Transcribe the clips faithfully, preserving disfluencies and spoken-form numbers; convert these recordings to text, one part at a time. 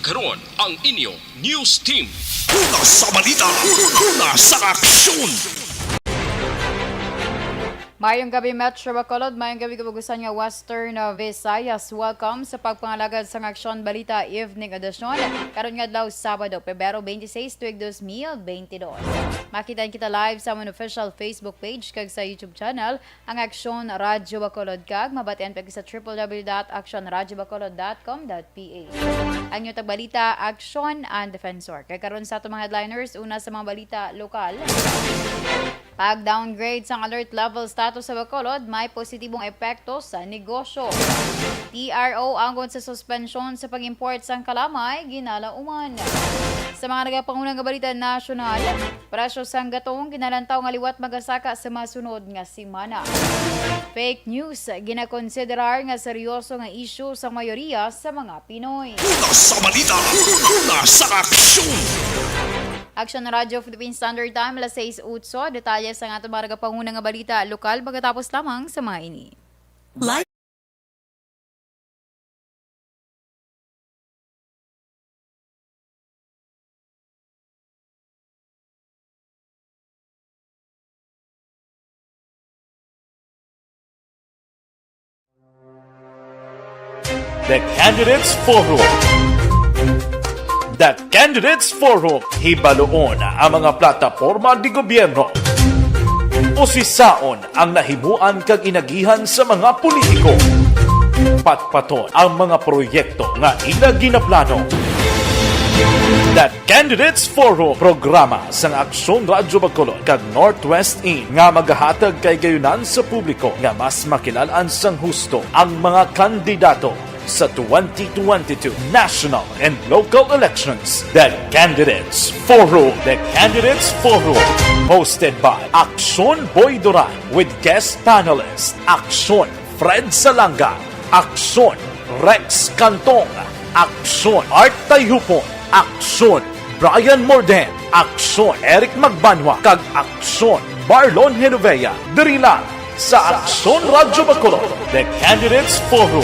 Karon ang inyo news team. Una sa balita, una sa aksyon. Mayong gabi, Metro Bacolod. Mayong gabi, kabugusan nga Western, uh, Visayas. Welcome sa pagpangalagad sang Aksyon Balita Evening Edition. Karon nga adlaw, Sabado, Pebrero twenty-six, tuig dos mil bentidós. Makita kita live sa amon official Facebook page kag sa YouTube channel, ang Aksyon Radyo Bacolod, kag mabatian pa sa triple W dot aksyon radyo bacolod dot com dot P H. Ang inyong tagbalita, Aksyon and Defensor. Kay karon sa atong mga headliners, una sa mga balita lokal. Pag-downgrade sang alert level status sa Bacolod, may positibong epekto sa negosyo. T R O anggon sa suspensyon sa pag-import sang kalamay, ginalauman. Sa mga nagapanguna nga balita nasyonal, presyo sang gatong ginalantaw nga liwat magasaka sa masunod nga semana. Fake news, ginakonsiderar nga seryoso nga isyu sang mayoriya sa mga Pinoy. Una sa balita, una sa aksyon. Aksyon Radyo Philippine Standard Time, alas sais utso. Detalye sa aton mga nagapanguna nga balita lokal pagkatapos lamang sa mga ini. Live. The Candidates Forum. The Candidates Forum. Hibaluon ang mga plataporma di gobyerno. Usisaon ang nahimuan kag inagihan sa mga politiko. Patpaton ang mga proyekto nga ila ginaplano. The Candidates Forum, programa sang Aksyon Radyo Bacolod kag Northwest In, nga magahatag kay gayunan sa publiko nga mas makilalan sang husto ang mga kandidato sa twenty twenty-two national and local elections. The Candidates Forum. The Candidates Forum, hosted by Aksyon Boy Duran with guest panelist Aksyon Fred Salanga, Aksyon Rex Cantong, Aksyon Art Tayhupon, Aksyon Brian Morden, Aksyon Eric Magbanwa, kag Aksyon Marlon Genovea, diri lang sa Aksyon Radyo Bacolod, The Candidates Forum.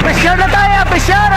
Pressure na tayo, pressure!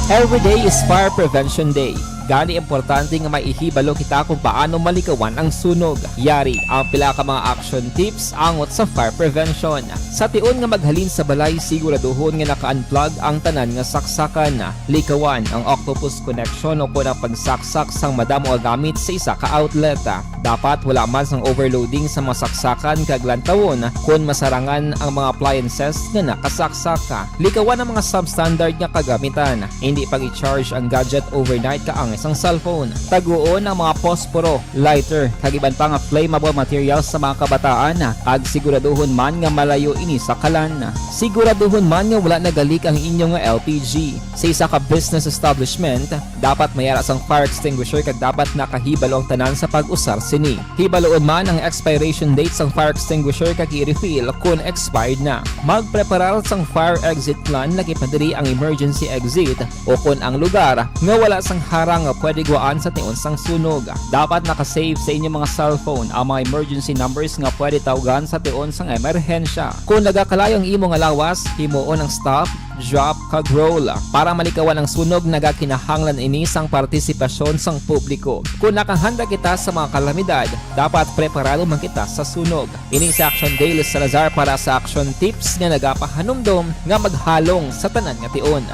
Every day is Fire Prevention Day. Gani, importante nga may ihibalo kita kung paano malikawan ang sunog. Yari ang pila ka mga action tips angot sa fire prevention. Sa tion nga maghalin sa balay, siguraduhon nga naka-unplug ang tanan nga saksakan. Likawan ang octopus connection o kon ang pagsaksak sang madamo nga gamit sa isa ka outlet. Dapat wala man sang overloading sa mga saksakan kag lantawon kon masarangan ang mga appliances nga nakasaksak. Likawan ang mga substandard nga kagamitan. Indi pag-i-charge ang gadget overnight kaangay sang cellphone. Taguon ang mga posporo, lighter, kag iban pa nga flammable materials sa mga kabataan, kag siguraduhon man nga malayo ini sa kalan. Siguraduhon man nga wala nagalik ang inyo nga L P G. Sa isa ka business establishment, dapat may ara sang fire extinguisher kag dapat nakahibalo ang tanan sa pag-usar sini. Hibaluon man ang expiration date sang fire extinguisher kag i-refill kon expired na. Magpreparar sang fire exit plan, lakip na diri ang emergency exit o kon ang lugar nga wala sang harang nga pwede guwaan sa tion sang sunog. Dapat naka-save sa inyo mga cellphone ang mga emergency numbers nga pwede tawgan sa tion sang emerhensya. Kon nagakalayo ang imo nga lawas, himuon ang stop, drop, kag roll para malikawan ang sunog. Nagakinahanglan ini sang partisipasyon sang publiko. Kon nakahanda kita sa mga kalamidad, dapat preparado man kita sa sunog. Ini si Action Dale Salazar para sa Action Tips nga nagapahanumdom nga maghalong sa tanan nga tion.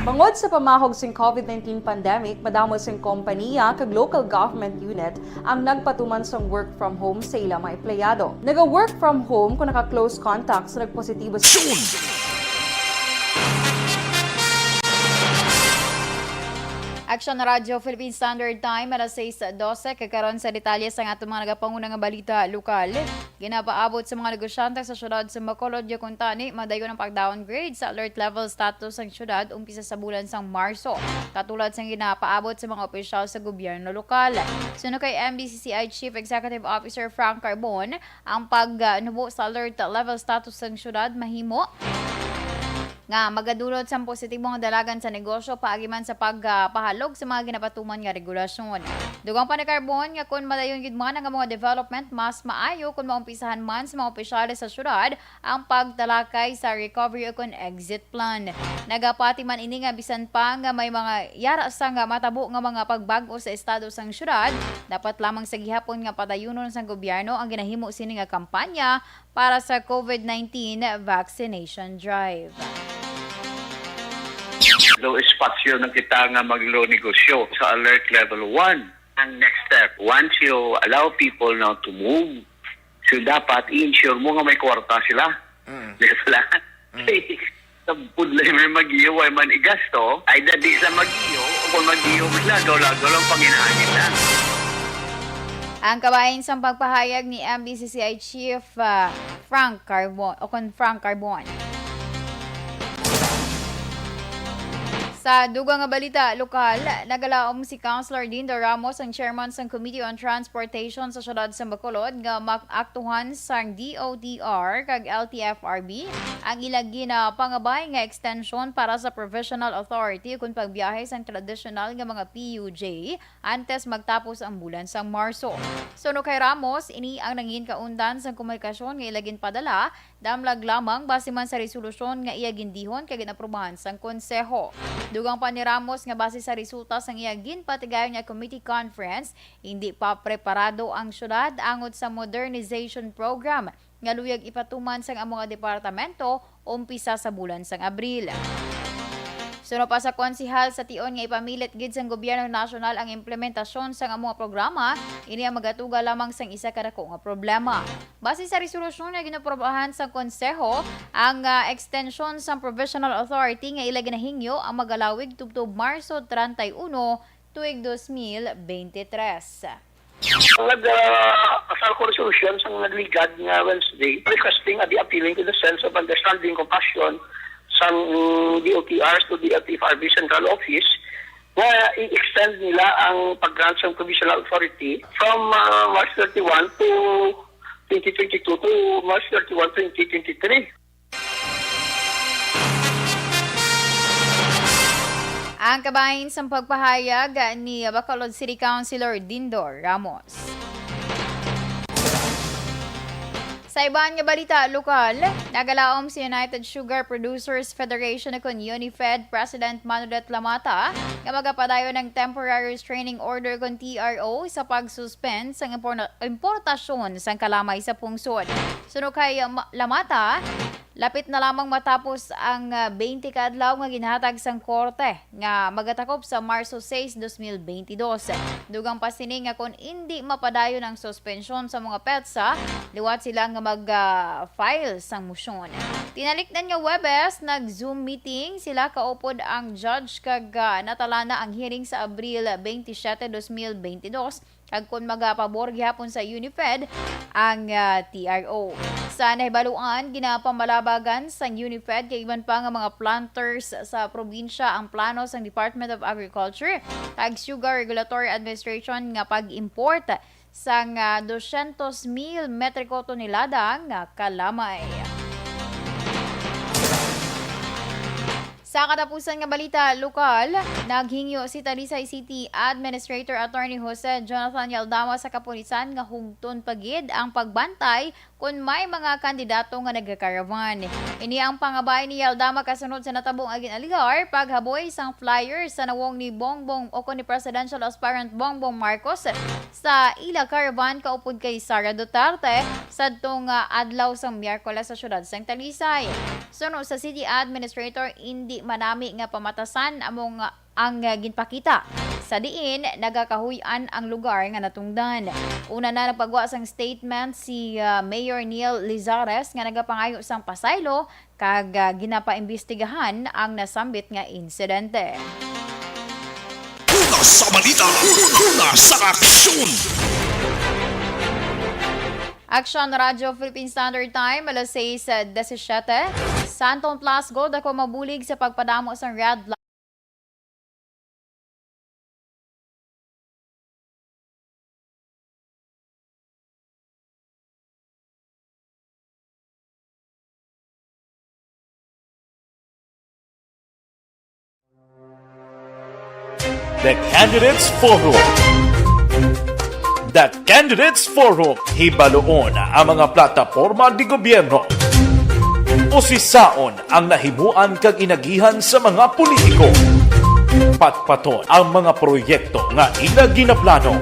Bangod sa pamahog sing covid nineteen pandemic, madamo sing kompaniya kag local government unit ang nagpatuman sang work from home sa ila mga empleyado. Naga-work from home kung naka-close contact sa nagpositibo sa Action Radyo Philippine Standard Time, alas sais dose. Kag karon sa detalye sang aton mga nagapanguna nga balita lokal. Ginapaabot sa mga negosyante sa siyudad sa Bacolod nga kuntani madayon ang pag-downgrade sa alert level status sang siyudad umpisa sa bulan sang Marso, katulad sang ginapaabot sa mga opisyal sa gobyerno lokal. Suno kay M B C C I Chief Executive Officer Frank Carbon, ang pagnubo sa alert level status sang siyudad mahimo nga magadulot sang positibo nga dalagan sa negosyo paagi man sa pagpahalog sa mga ginapatuman nga regulasyon. Dugang pa ni Carbon nga kon madayon gid man ang mga development, mas maayo kon maumpisahan man sa mga opisyales sa syudad ang pagtalakay sa recovery o kon exit plan. Nagapati man ini nga bisan pa nga may mga yara sang matabo nga mga pagbag-o sa estado sang syudad, dapat lamang sa gihapon nga padayunon sang gobyerno ang ginahimo sini nga kampanya para sa COVID nineteen vaccination drive. Low espasyo na kita nga maglo negosyo sa alert level one. Ang next step, once you allow people now to move, so dapat i-ensure mo nga may kwarta sila. Mm. Di ba? Sa pudlay may mag-iyo, way man igasto, ay dadi sa mag-iyo, o kung mag-iyo sila, lagaw-lagaw lang panginahangin na. Ang kabahin sang pagpahayag ni M B C C I Chief ah, Frank Carbon o kon Frank Carbon. Sa dugang nga balita lokal, nagalaom si Councilor Dindo Ramos, ang chairman sang Committee on Transportation sa siyudad sa Bacolod, nga maaktuhan sang D O T R kag L T F R B ang ila ginapangabay nga extension para sa provisional authority kon pagbiyahe sang tradisyonal nga mga P U J antes magtapos ang bulan sang Marso. Suno kay Ramos, ini ang nangin kaundan sang komunikasyon nga ila ginpadala, damlag lamang base man sa resolusyon nga iya gindihon kag ginaprobahan sang Konseho. Dugang pa ni Ramos nga base sa resulta sang iya ginpatigayon nga committee conference, hindi pa preparado ang syudad angot sa modernization program nga luyag ipatuman sang amo nga departamento umpisa sa bulan sang Abril. Suno pa sa konsehal, sa tion nga ipamilit gid sang gobyerno nasyonal ang implementasyon sang amo nga programa, ini ang magatuga lamang sang isa ka dako nga problema. Base sa resolusyon nga ginaprobahan sang Konseho, ang ah, extension sang provisional authority nga ila ginahingyo ang magalawig tubtob Marso treinta y uno, tuig dos mil beintitrés. Nag-asal ko resolution sa nagligad nga Wednesday, requesting a be appealing to the sense of understanding, compassion sang mm, D O T Rs to the L T F R B Central Office nga i-extend nila ang pag-grant sang provisional authority from uh, March thirty-one to twenty twenty-two to March thirty-one, twenty twenty-three. Ang kabahin sang pagpahayag ni Bacolod City Councilor Dindor Ramos. Sa iban nga balita lokal, nagalaom sa United Sugar Producers Federation o kon UNIFED President Manolet Lamata nga magapadayon ng temporary restraining order kon T R O sa pag-suspend sa importa- importasyon sang kalamay sa pungsod. Suno kay Ma- Lamata, lapit na lamang matapos ang ah, twenty ka adlaw nga ginhatag sang korte nga magatakop sa Marso sais, dos mil beintidos. Dugang pa sini nga kon indi mapadayon ang suspensyon sa mga petsa, liwat sila nga mag-file sang motion. Tinalikdan nga Huwebes, nag-Zoom meeting sila kaupod ang judge kag ah, natalana ang hearing sa Abril twenty-seven, dos mil beintidos. Kag kon magapabor gihapon sa UNIFED ang ah, T R O. Sa nahibaluan, ginapamalabagan sang UNIFED kag iban pa nga mga planters sa probinsya ang plano sang Department of Agriculture kag Sugar Regulatory Administration nga pag-import sang ah, dosyentos mil metriko tonelada nga kalamay. Sa katapusan nga balita lokal, naghingyo si Talisay City Administrator Attorney Jose Jonathan Yaldama sa kapulisan nga hugton pa gid ang pagbantay kon may mga kandidato nga nagakarawan. Ini ang pangabay ni Yaldama kasunod sa natabo nga ginalyar paghaboy sang flyer sa nawong ni Bongbong o kon ni Presidential Aspirant Bongbong Marcos sa ila caravan kaupod kay Sara Duterte sadto nga adlaw sang Miyerkules sa siyudad sang Talisay. Suno sa City Administrator, indi manami nga pamatasan amo nga ang ah, ginpakita sa diin nagakahuy-an ang lugar nga natungdan. Una na nagpagwa sang statement si ah, Mayor Neil Lizares nga nagapangayo sang pasaylo kag ah, ginapaimbestigahan ang nasambit nga insidente. Sa balita, una sa aksyon. Aksyon Radyo Philippine Standard Time, alas sais disisyete. Santon Plus Gold, ako mabulig sa pagpadamo sang red light. The Candidates Forum. The Candidates Forum. Hibaluon ang mga plataporma di gobyerno. Usisaon ang nahimuan kag inagihan sa mga politiko. Patpaton ang mga proyekto nga ila ginaplano.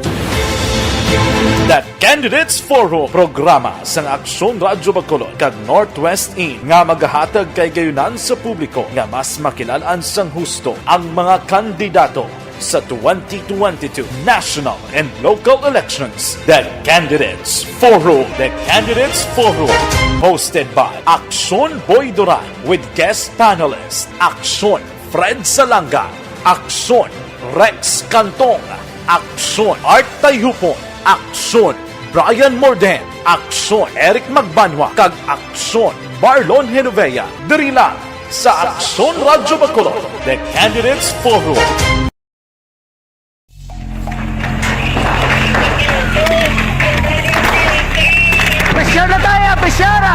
The Candidates Forum, programa sang Aksyon Radyo Bacolod kag Northwest In nga magahatag kahigayonan sa publiko nga mas makilal-an sang husto ang mga kandidato sa twenty twenty-two national and local elections. The Candidates Forum. The Candidates Forum, hosted by Aksyon Boy Duran with guest panelist Aksyon Fred Salanga, Aksyon Rex Cantong, Aksyon Art Tayhupon, Aksyon Brian Morden, Aksyon Eric Magbanwa, kag Aksyon Marlon Genovea, diri lang sa Aksyon Radyo Bacolod, The Candidates Forum. Pressure na tayo, pressure!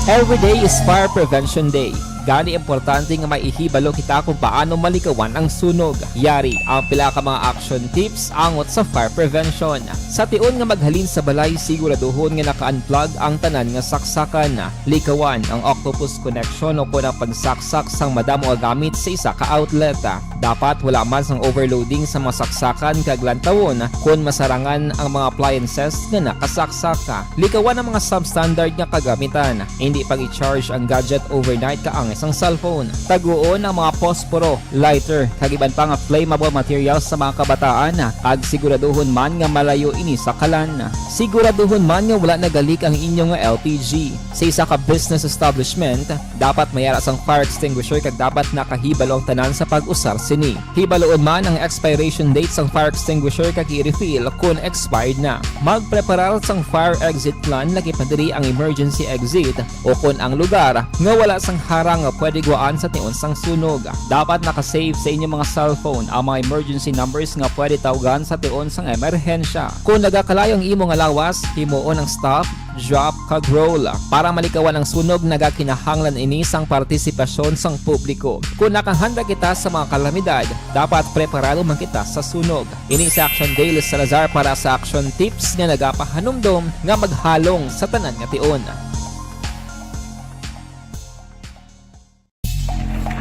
Every day is Fire Prevention Day. Gani, importante nga may ihibalo kita kung paano malikawan ang sunog. Yari ang pila ka mga action tips angot sa fire prevention. Sa tion nga maghalin sa balay, siguraduhon nga naka-unplug ang tanan nga saksakan. Likawan ang octopus connection o kon ang pagsaksak sang madamo nga gamit sa isa ka outlet. Dapat wala man sang overloading sa mga saksakan kag lantawon kon masarangan ang mga appliances nga nakasaksak. Likawan ang mga substandard nga kagamitan. Indi pag-i-charge ang gadget overnight kaangay sang cellphone. Taguon ang mga posporo, lighter, kag iban pa nga flammable materials sa mga kabataan, kag siguraduhon man nga malayo ini sa kalan. Siguraduhon man nga wala nagalik ang inyo nga L P G. Sa isa ka business establishment, dapat may ara sang fire extinguisher kag dapat nakahibalo ang tanan sa pag-usar sini. Hibaluon man ang expiration date sang fire extinguisher kag i-refill kon expired na. Magpreparar sang fire exit plan, lakip na diri ang emergency exit o kon ang lugar nga wala sang harang nga pwede guwaan sa tion sang sunog. Dapat naka-save sa inyo mga cellphone ang mga emergency numbers nga pwede tawgan sa tion sang emerhensya. Kon nagakalayo ang imo nga lawas, himuon ang stop, drop, kag roll. Para malikawan ang sunog, nagakinahanglan ini sang partisipasyon sang publiko. Kon nakahanda kita sa mga kalamidad, dapat preparado man kita sa sunog. Ini si Action Dale Salazar para sa Action Tips nga nagapahanumdom nga maghalong sa tanan nga tion.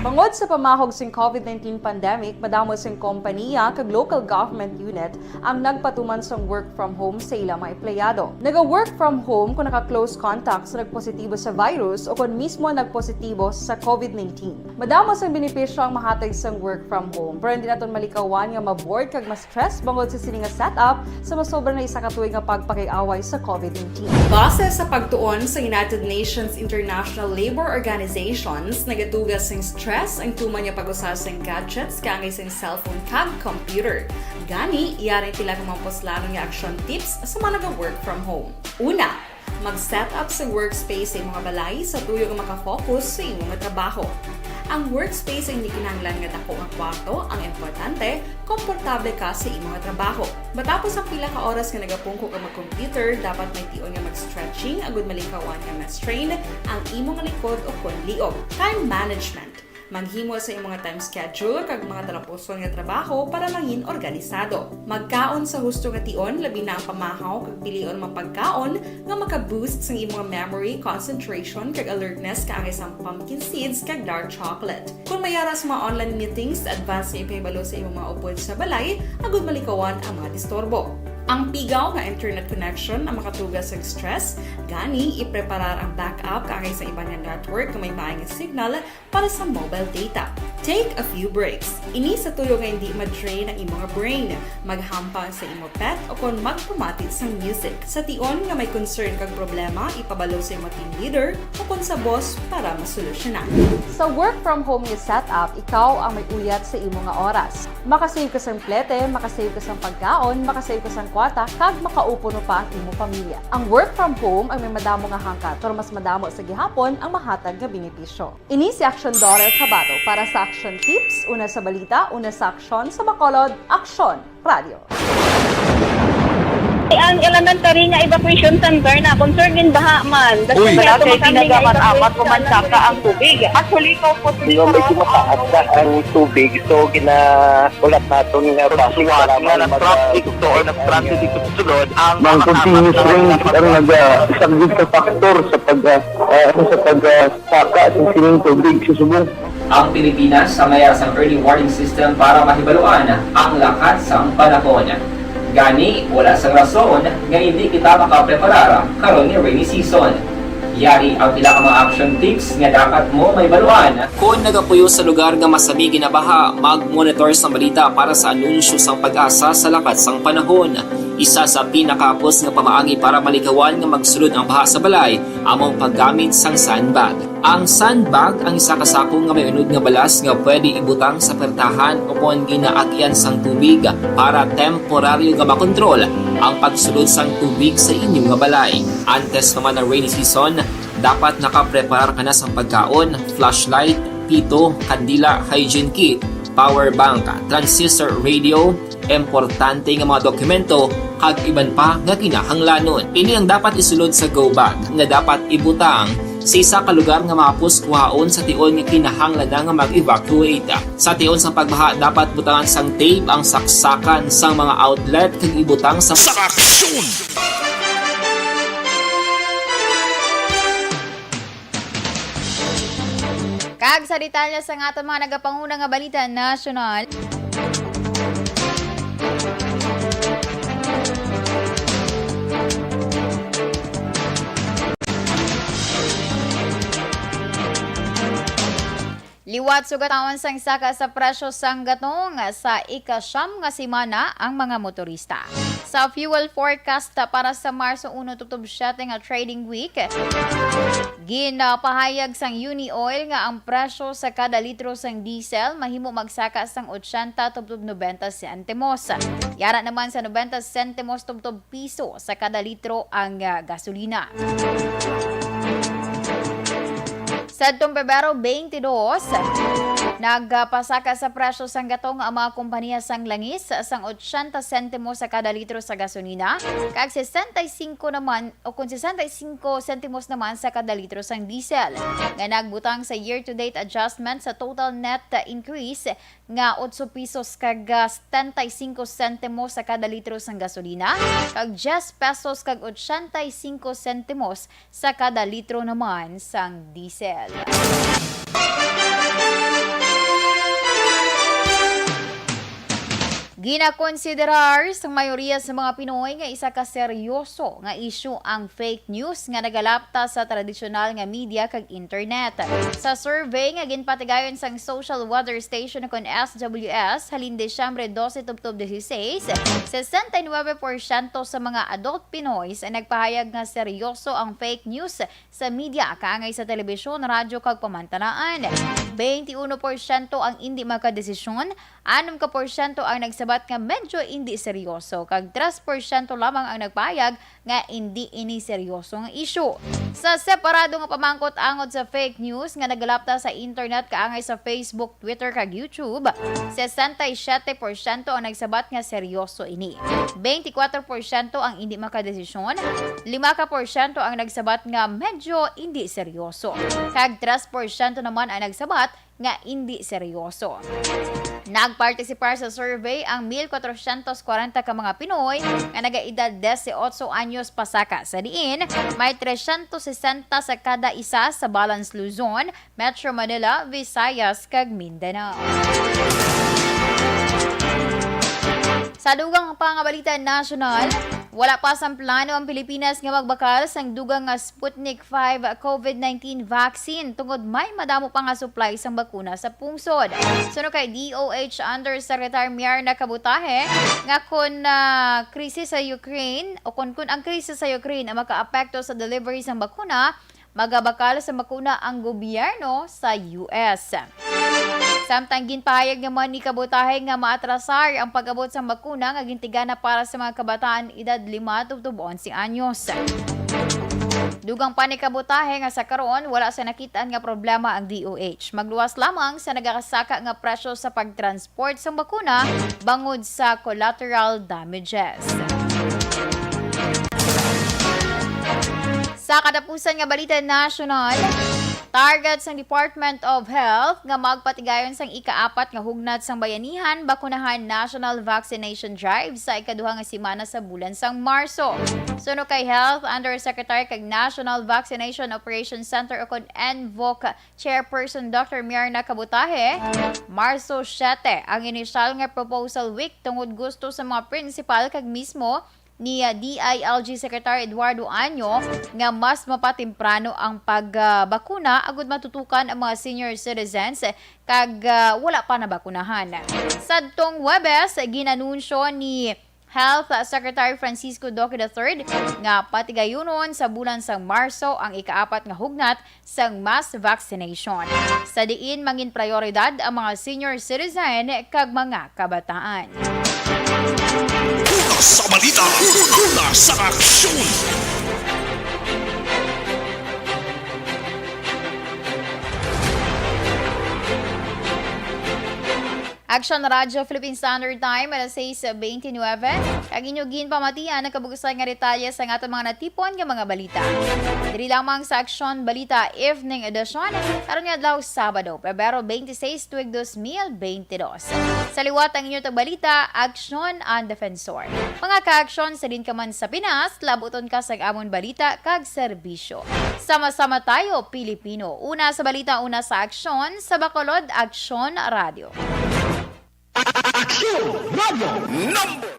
Bangod sa pamahog sing covid nineteen pandemic, madamo sing kompaniya kag local government unit ang nagpatuman sang work from home sa ila mga empleyado. Naga-work from home kon naka-close contact sa nagpositibo sa virus o kon mismo nagpositibo sa covid nineteen. Madamo sang benepisyo ang mahatag sang work from home, pero hindi naton malikawan nga ma-bored kag ma-stress bangod sa sini nga setup sa masobra na isa ka tuig nga pagpakig-away sa covid nineteen. Base sa pagtuon sa United Nations International Labour Organizations, nagatuga sing stress ang tuman nga pag-usa sing gadgets kaangay sing cellphone kag computer. Gani, yari ang pila ka mga puslanon nga action tips sa mga naga-work from home. Una, mag-set up sa workspace sa imong balay sa tuyo nga makafocus sa imong trabaho. Ang workspace hindi kinahanglan nga dako nga kwarto, ang importante, komportable ka sa imong trabaho. Matapos ang pila ka oras nga nagapungko ka mag-computer, dapat may tion nga mag-stretching agud malikawan nga ma-strain ang imong likod o kon liog. Time management. Maghimo sa imong time schedule kag mga talapuson nga trabaho para mangin organisado. Magkaon sa husto nga tion, labi na ang pamahaw kag pilion mga pagkaon nga maka-boost sang imong memory, concentration, kag alertness kaangay sang pumpkin seeds kag dark chocolate. Kon may ara sa mga online meetings, advance nga ipahibalo sa imong mga upod sa balay agud malikawan ang mga disturbo. Ang pigaw nga internet connection ang makatuga sa stress, gani ipreparar ang backup kaangay sa iban nga network nga may maay nga signal para sa mobile data. Take a few breaks. Ini sa tuyo nga hindi ma-drain ang imo nga brain. Maghampang sa imo pet o kon magpamati sang music. Sa tion nga may concern kag problema, ipabalo sa imo team leader o kon sa boss para masolusyonan. Sa work from home nga setup, ikaw ang may uyat sa imo nga oras. Makasave ka sang plete, makasave ka sang pagkaon, makasave ka sang kwarta, kag makaupo pa ang imo pamilya. Ang work from home ang may madamo nga hangkat, pero mas madamo sa gihapon ang mahatag nga benepisyo. Ini si Action Daughter Kabato para sa Action Tips, una sa balita, una sa aksyon, sa Bacolod, Aksyon Radio. Ang elementary nga evacuation center na concerned din baha man. Uy, Kasi wala ato kay kami nga kinagamat-amat evacuation ko man saka ang tubig. Actually, ko po Di ba, medyo mataas na ang tubig, so ginaulat naton nga basi Suwat para nga may na mag- traffic to or nag-traffic dito sa sulod ang Ang mga continuous kasama rain na ang naga-, isa gid ka factor sa pag, ah, ah, sa pag, ah, saka sa sining tubig sa subong. Ang Pilipinas ang mayar sang early warning system para mahibaluan ang lakat sang panahon. Gani, wala sang rason nga hindi kita makapreparar karon nga rainy season. Yari ang pila ka mga action tips nga dapat mo mahibaluan. Kon nagapuyo sa lugar nga masami ginabaha, mag-monitor sang balita para sa anunsyo sang PAGASA sa lakat sang panahon. Isa sa pinakahapos nga pamaagi para malikawan nga magsulod ang baha sa balay amo ang paggamit sang sandbag. Ang sandbag ang isa ka sako nga may unod nga balas nga pwede ibutang sa pertahan o kon ginaagian sang tubig para temporaryo nga makontrol ang pagsulod sang tubig sa inyo nga balay. Antes pa man ang rainy season, dapat nakapreparar ka na sang pagkaon, flashlight, pito, kandila, hygiene kit, power bank, transistor radio, importante nga mga dokumento, kag iban pa nga kinahanglanon. Ini ang dapat isulod sa go bag nga dapat ibutang sa isa ka lugar nga mahapos kuhaon sa tion nga kinahanglan na nga mag-evacuate. Sa tion sang pagbaha, dapat butangan sang tape ang saksakan sang mga outlet kag ibutang sa Sa aksyon! Kag sa detalye sang aton mga nagapanguna nga balita nasyonal, liwat sugatawon sang saka sa presyo sang gatong sa ikasyam nga semana ang mga motorista. Sa fuel forecast para sa Marso uno tubtob siyete nga trading week, ginapahayag sang Unioil nga ang presyo sa kada litro sang diesel mahimo magsaka sang ochenta tubtob nobenta sentimos. Yara naman sa nobenta sentimos tubtob piso sa kada litro ang, ah, gasolina. Sadtong Pebrero twenty-two, nagpasaka sa presyo sang gatong ang mga kompanya sang langis sang ochenta sentimos sa kada litro sa gasolina, kag sesenta y cinco naman, o kon sesenta y cinco sentimos naman sa kada litro sang diesel, nga nagbutang sa year-to-date adjustment sa total net increase nga otso pisos kag, ah, setenta y cinco sentimos sa kada litro sang gasolina, kag diyes pesos kag ochenta y cinco sentimos sa kada litro naman sang diesel. Ginakonsiderar sang mayoriya sa mga Pinoy nga isa ka seryoso nga isyu ang fake news nga nagalapta sa tradisyonal nga media kag internet. Sa survey nga ginpatigayon sang Social Weather Station kon S W S halin Disyembre dose tubtob dieciséis, sesenta y nuebe porsyento sa mga adult Pinoys ang nagpahayag nga seryoso ang fake news sa media kaangay sa telebisyon, radyo kag pamantalaan. Twenty-uno porsyento ang indi makadesisyon, anom ka porsyento ang nagsabat nga medyo indi seryoso, kag tres porsyento lamang ang nagpahayag nga indi ini seryoso nga isyu. Sa separado nga pamangkot angod sa fake news nga nagalapta sa internet kaangay sa Facebook, Twitter, kag YouTube, sesenta y siyete porsyento ang nagsabat nga seryoso ini. Twenty-kuwatro porsyento ang indi makadesisyon, lima ka porsyento ang nagsabat nga medyo indi seryoso, kag tres porsyento naman ang nagsabat nga indi seryoso. Nagpartisipar sa survey ang mil kwatrocientos kwarenta ka mga Pinoy nga nagaedad disiotso anyos pasaka, sa diin may tresyentos sesenta sa kada isa sa Balance Luzon, Metro Manila, Visayas, kag Mindanao. Sa dugang pa nga balita nasyonal, Wala pa sang plano ang Pilipinas nga magbakal sang dugang nga Sputnik five COVID nineteen vaccine tungod may madamo pa nga supply sang bakuna sa pungsod. Suno kay D O H Undersecretary Mirna Kabutahe nga kun, ah, krisis sa Ukraine o kun, kun ang krisis sa Ukraine ang makaapekto sa delivery sang bakuna, magabakal sa bakuna ang gobyerno sa U S. Samtang ginpahayag naman ni Kabutahe nga maatrasar ang pag-abot sang bakuna nga gintigana para sa mga kabataan edad lima tubtob onse anyos. Dugang pa ni Kabutahe nga sa karon wala sa nakitaan nga problema ang D O H. Magluwas lamang sa nagakasaka nga presyo sa pagtransport sang bakuna bangod sa collateral damages. Sa katapusan nga balita nasyonal, target sang Department of Health nga magpatigayon sang ikaapat nga hugnat sang bayanihan bakunahan National Vaccination Drive sa ikaduha nga semana sa bulan sang Marso. Suno kay Health Undersecretary kag National Vaccination Operations Center o kon N V O C Chairperson Doctor Mirna Kabutahe, Marso siete ang inisyal nga proposal week tungod gusto sa mga prinsipal kag mismo ni, ah, D I L G Secretary Eduardo Año nga mas mapatemprano ang pagbakuna agud matutukan ang mga senior citizens kag, ah, wala pa nabakunahan. Sadtong Huwebes, ginanunsyo ni Health Secretary Francisco Duque the third nga patigayunon sa bulan sang Marso ang ikaapat nga hugnat sang mass vaccination, sa diin mangin prioridad ang mga senior citizen kag mga kabataan. Una sa balita, una sa aksyon. Aksyon Radyo Philippine Standard Time, alas sais twenty-nine. Kag inyo ginpamatian ang kabug-usan nga detalye sa aton mga natipon nga mga balita. Diri lamang sa Aksyon Balita Evening Edition, karon nga adlaw, Sabado, Pebrero twenty-six, tuig dos mil twenty-dos. Sa liwat ang inyo tagbalita, Aksyon ang Defensor. Mga kaaksyon, sa din ka man sa Pinas, labuton ka sa amon balita kag serbisyo. Sama-sama tayo, Pilipino. Una sa balita, una sa aksyon, sa Bacolod, Aksyon Radio. Aksyon Radio number